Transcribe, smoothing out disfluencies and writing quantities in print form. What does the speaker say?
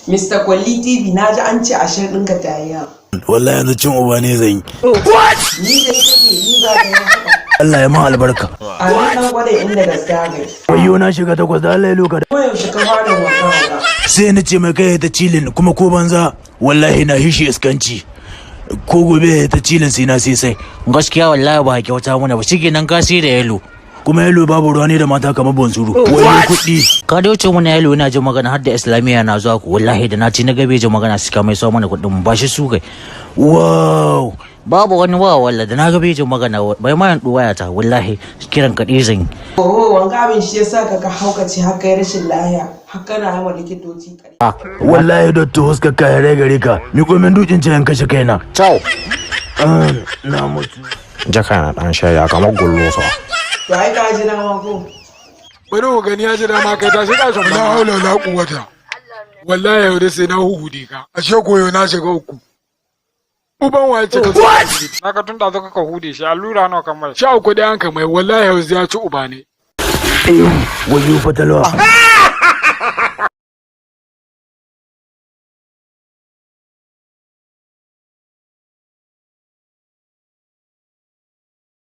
Mr. Kwalli TV, na ji an ce ashir ɗinka ta yi yawa. Wallahi yanzu cin uba ne zan yi. Ni da kake ni za ka yi haka. Allah ya ma albarka. A nan ɗan gwada inda gaskiya kai. Wayo, na shiga takwas da Allah ya loka. Ko yaushe ka fara wanka hauka? Sai na ce mai kai ta cilin kuma ko banza, wallahi na hishi iskanci. Ko gobe ta cilin sai na sai. Gaskiya wallahi ba kyauta mana ba, shikenan ka sai da yalo. Kuma yalo babu ruwa ne da mata kamar bonsuru. Wani kuɗi. Ka dai wuce mana yalo, yana jin magana har da Islamiyya na zuwa ku. Wallahi da na ci na gabe jin magana, suka mai so mana kuɗin ba shi su kai. Wow. Babu wani wa, wallahi da na gabe jin magana bai ma yan waya ta, wallahi kiran ka zan yi. Oh, wanga abin shi yasa ka haukace har kai rashin lahiya. Har kana yi wa likitoci ƙarya. Wallahi dotto huskar ka yare gare ka. Mi komin dukin ce yan kashe kaina. Ciao. Ah, na mutu. Jaka na dan shaya kamar gullosa. To ai ka ji dama ko? Bari ku gani, ya ji dama. Kai, tashi kashin. La haula wala quwwata. Wallahi yau da sai na huhude ka. Ashe koyo na shiga uku. Uban waye ce ka? Naka tun da ka hude shi, allura nawa kan mai? 13 da yanka mai, wallahi yau ya ci uba ne. Wayo fatalwa.